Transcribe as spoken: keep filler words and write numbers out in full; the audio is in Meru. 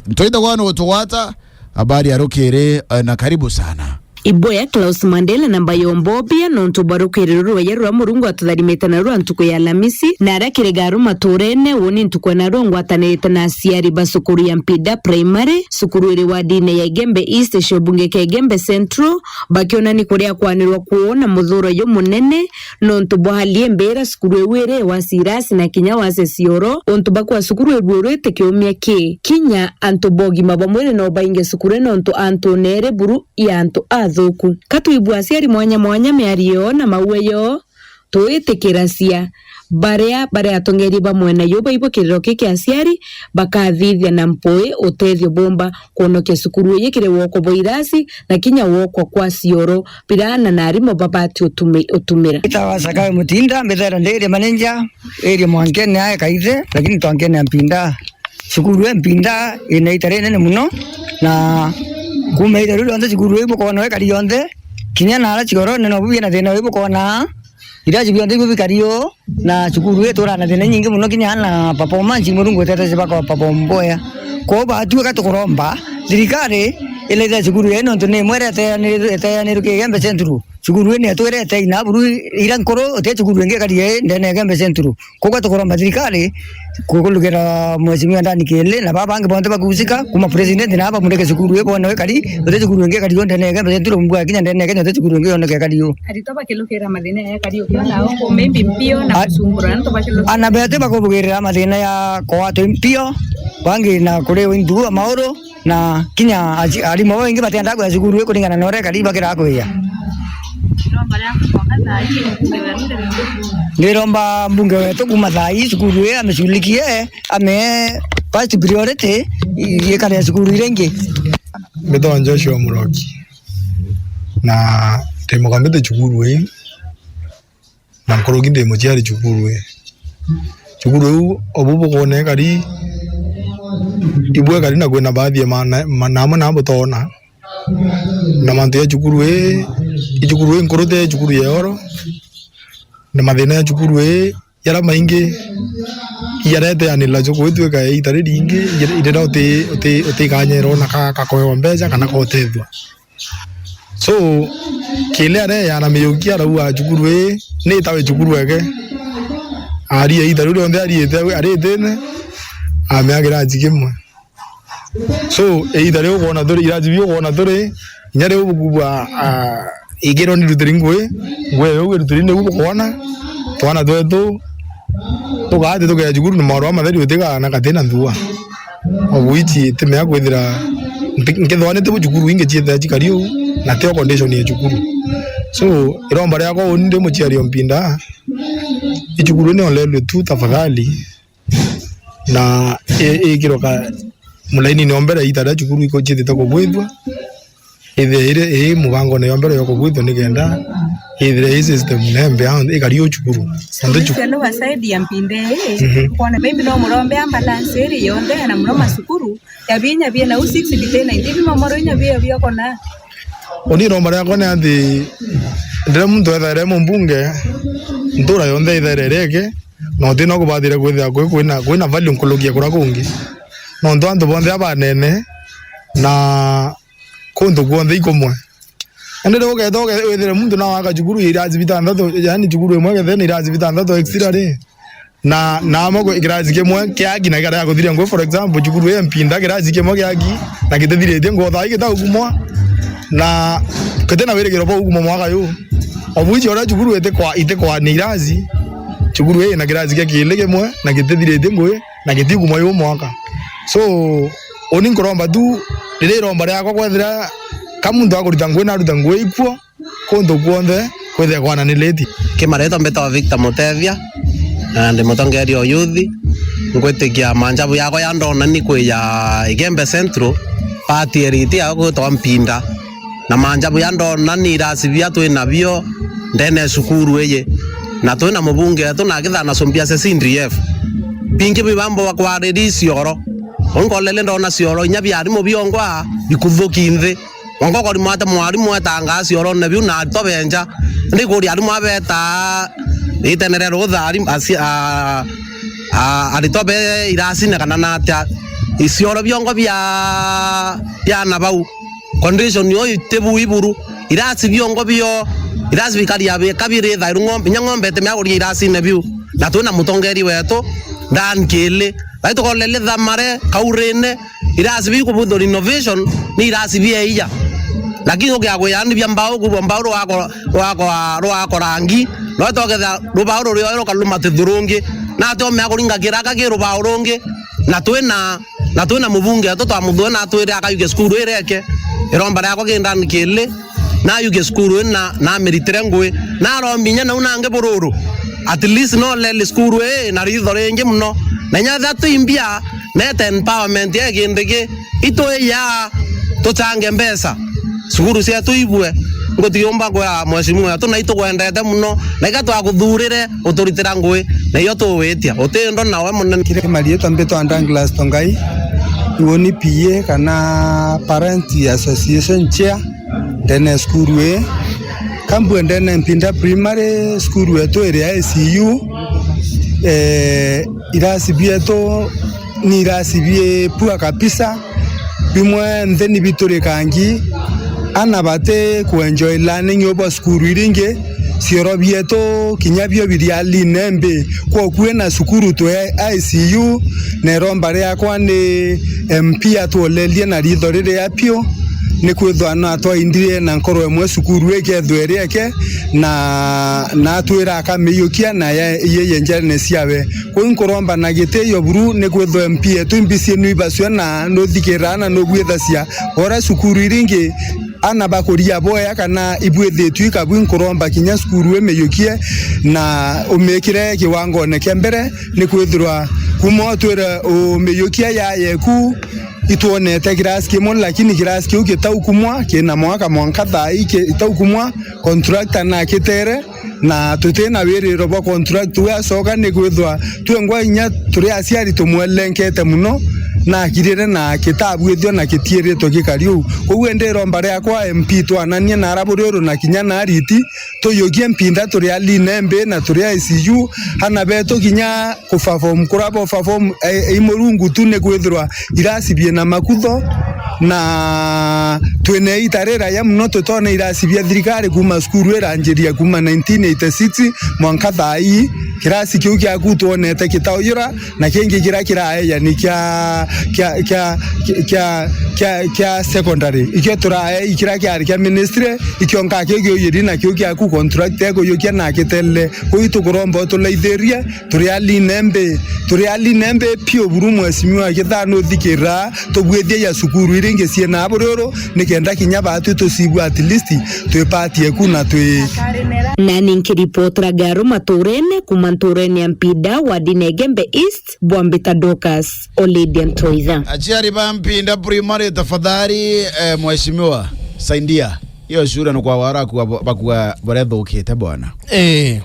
Ntwaitagwa no tugwata habari ya rukiri, eh, na karibu sana. Iboya Klaus Mandela na Mbayo Mbobia nontu bwa rukiri ruru rwaya ruria Murungu atutharimite na rwa ntuku ya Alamisi, na aria kirigaru maturene, uu ni ntuku na rwa ngwatanirite na aciari ba cukuru ya Mpinda Primary, cukuru iri wadine ya Igembe East, cio bunge kia Igembe Central, bakiona ni kuria kwanirwa kwoo na muthuro jumunene, nontu bwa hali imbira cukuru iu iri wa Sirasi na kinya wa Sesioro, untu bakwa cukuru ibu rwite kiumia ki. Kinya antu ba ugima bwa mwiri no bainge cukuru nontu antu neere buru ya antu athuku. Ka twibua aciari mwanya mwanya miario na mauwe yoo, twitikiracia baria bari atongeria ba mwena yu baibwa kiriro ki kia aciari bakathithia na mpui utethio bumba kwonokia cukuru iji kiri woko bwa irasi na kinya woko kwa cioro birana na arimu babati utumi-, utumira. Itawa Sakawe Mutinda, mbithaira ndi area manager, area Mwankene ae Kaithe, lakini Twankene Mpinda. Cukuru e Mpinda ina ita rinene muno, na kuma ita riu rionthe cukuru iu bukoona ikari yonthe, kinya nara ciorone nobu bina thina uyu bukoona. Irasi bionthe ibio bikari uu, na cukuru ii ituraga na thina inyingi mono, kinya na performance Murungu utethetie baka perform bwega. Kwou baatuika tukuromba thirikari ilaithira cukuru ii, nontu ni imwe iria iteaniri-, iteanirwe ki Igembe Central. Cukuru ii ni itwirite ina buru iria nkuru, uti cukuru ingi ikari ii ndene ya Igembe Central. Kwou tukuromba thirikari kurugira Mheshimiwa Ndani Kili na baba bangi bonthe bakuhusika, kuma president na bamurike cukuru ii bone ikari, uti cukuru ingi ikari uu ndene ya Igembe Central, mbua kinya ndene ya Kenya, uti cukuru ingi yoneke ikari uu. Aritwa bakirukira mathina ya kari ukiona o, maybe mpio na a-, gucumbura, antu bakirukira. Ana betu bakubugirira mathina ya kwatwa mpio, bangi na kuriwa intu a mauru, na kinya aci-, arimu babaingi batiendaga kwija cukuru ii kuringana na uria kari bakiraga kwija. Iromba riaku kwaka thaa ii, mbunge wetu ndiromba. Ndiromba mbunge wetu kuma thaa ii cukuru ii amishughulikie, ame first priority, i-, ikare cukuru iria ingi. Mbitagwa Joshua Muroki, na ndi mukambite cukuru ii, na nkuruki ndi muciari cukuru ii. Cukuru iu obu bukwona ikari, ibu ikari na kwina baadhi ya maana, ma-, na amwe na butoona. Na mantu ya cukuru ii, i cukuru ii nkuru ti cukuru ya oro, na mathina ya cukuru ii, jaria maingi jareteanira jo gwitwika iita riringi, riria uti-, uti-, utikanyerwa na ka-, kakoewa mbeca kana kotethua. So, Kili areana miuki arauga cukuru ii ni itawe cukuru eke. Aria iita riu rionthe ariite, aritine, amea kirasi kimwe. So, iita riu ukwona turi, irasi biu ukwona turi, inya riu bukubua, ah, igiro ni rutiri ngui, ngui iu irutiri niu bukwona, twana twetu, tugaati tukeja cukuru ni mauru jamatheri utigaana kati na nthua. Of which timea kwithira nti-, nkethirwa ni tibu cukuru ingi ciithira cikari uu, na tio condition ya cukuru. So, iromba riakwa uni ndi muciari o Mpinda, i cukuru ni olelwe tu tafadhali, na i-, ikirwa ka mulainine o mbere iita riria cukuru iko ciithite kubwithua, ithire iri ii mubangone yo mbere yo kubwithua nikenda ithire ii system nembe ikari o cukuru. Nontu cu- Solution wa side ya Mpinda ii, mhm, kwona maybe no murombe ambulance iri yonthe na muno macukuru, ya binya bina u six bitena indi bima moro inya bia bia kona. Uni iromba riakwa ni ati ndire muntu ethaire mumbunge, ntura yonthe ithaire reke, na utina kubathire kwithira kwi-, kwina, kwina value nkuruki ya kuria kungi. Nontu antu bonthe abanene na kuntu kwonthe ikumwe. Indi riu ukeeta uke-, withire muntu nawaka cukuru ya irasi bitanthatu, yani cukuru imwe kethira ni irasi bitanthatu extra ri, na, na amwe kwi kirasi kimwe kia aki na kiria guthiria ngui, for example, cukuru ya Mpinda kirasi kimwe kia aki na gitithiritie ngui thaa ii gitaugumwa, na giti na wirigiro bwa ugumwa mwaka yu. Of which uria cukuru itikwa-, itikwania irasi, cukuru ii na kirasi kia Kili kimwe na gitithiritie ngui, na gitiugumwa yu mwaka. So, uni nkuromba tu, riria iromba riakwa kwethira ka muntu akurita ngui naruta ngui ikuo, kuntu kwonthe kwithire kwananiriti. Kimaretwa mbitagwa Victor Mutethia, na ndi mutongeria o youth. Ngwitikia manjabu yakwa ya ndona ni kwija Igembe Central, party eriti yao gwitwa Mpinda. Na manjabu ya ndona ni irasi bia twi nabio ndene ya cukuru iji. Na twi na mubunge wetu na akithana cumbia cia C D F. Bingi bibambo bakwariri cioro. Unkolele ndona cioro inya bia arimu biongwa bikuthuki nthi. Wonka ukorima ati mwarimu etangaa ciorone biu na aritwa benja. Ndikuria arimu abetaa itenere rutha arimu, aci-, a, a, aritwa be irasine kana natia. Icioro biongo bia, bia ana bau. Condition yo iti bui buru. Irasi biongo bio, irasi bikari ya bika biri thairu ng'ombe, inya ng'ombe itimea kuria irasine biu. Na twina mutongeri wetu, Dan Kili. Thai tukorere thamare, kaurine, irasi biu kubuthwa renovation, ni irasi bia iya. Lakini ukiagwira ni bia mbao, kubwa mbao rwako, rwako, rwako rangi, no toketha rubao rurio rukaruma tithurungi. Na atomea kuringa kiraka ki rubao rungi, na twina, na twina mubunge wetu twamuthuura na atwire akayuke cukuru ireke. Iromba riakwa ki Dan Kili, na ayuke cukuru ii na, na amiritire ngui. Na aromba inya nau nangi Bururu. At least no leli cukuru ii na ritho ringi muno. Na inya etha twi mbia, nete empowerment ya kindi ki, itwiya tuchange mbeca. Cukuru cietu ibue, ngutiumba kwira mheshimiwa wetu, na itugwendete muno, na iga twakuthurire uturitira ngui, na iyo tuwitia, utindo nawe munene. Kiri marietwa mbitwa Douglas Tongai, iwe ni P A kana Parent Association Chair, ndene cukuru ii. Kambue ndene Mpinda Primary, cukuru yetu iri ya I C U, eh, irasi bietu ni irasi bi poor kabisa, bimwe nthi ni biturikangi, ana bati ku enjoy learning obwa cukuru iringi, cioro bietu kinya bio biri hali nembi, kwoku ina cukuru twi I C U, na iromba riakwa ni M P atwolerie na ritho riria piu, ni kwithwa no atwaindire na nkoro imwe cukuru ikethwe irieke, na, na atwira akamiyukia na ye, ye, ye njara ni ciawe. Kwou nkuromba na gitio buru, ni kwithwa M P yetu imbicie nu ibacua na nuthikira na nugwithacia. Ora cukuru iringi, ana bakuria boya kana ibwithitue ikabwi, nkuromba kinya cukuru imiyukie na umikire kiwangone kia mbere, ni kwithirwa kuma utwire umiyukia yayeku, itwonete kirasi kimwe, lakini kirasi kiu gitaukumwa, kina mwaka mwanka thaa ii ki-, itaukumwa, contractor nakitere, na tutina wiriro bwa contract we acoka, ni kwithwa twengwa inya turi aciari tumwelenkete muno, na akirire na kitabwithio na kitiiritwe gikari uu. Koguo indi iromba riakwa M P twananie na ara Bururu na kinya na ariti, tuyukie Mpinda turi a Linembi na turi a I C U, ana betu kinya kuperform, kuraba perform, eh, i Murungu tu ni kwithirwa irasi biina makutho, na twina iita riraya muno tutona irasi bia thirikari kuuma cukuru iranjiria kuuma nineteen eighty-six mwanka thaa ii. Kirasi kiu kiaku twonete kitauyura, na kingi kiria kiraeja ni kia, kia, kia, kia, kia, kia secondary. Ikio turaei kiria kiari kia ministry, ikio nka kio kiuyiri na kiu kiaku contract ekuyukia na kitelele. Kwou tukuromba utulaithirie, turi a Linembi, turi a Linembi piu buru, mheshimiwa, githaa nuthikira, tubwithie ya cukuru iringi ciina Bururu, nikenda kinya batwi tucibua at least twipatie ku na twi. Nani nkiripotera Garu Maturene kuma nturene ya Mpinda, wadi Negembe East, bwambita Dorcas Olidia Ntoitha. Aciari ba Mpinda Primary, tafadhali, eh, mheshimiwa, saidia. Iyo shule ni kwa waraku bakua barethukite bwana. Eh.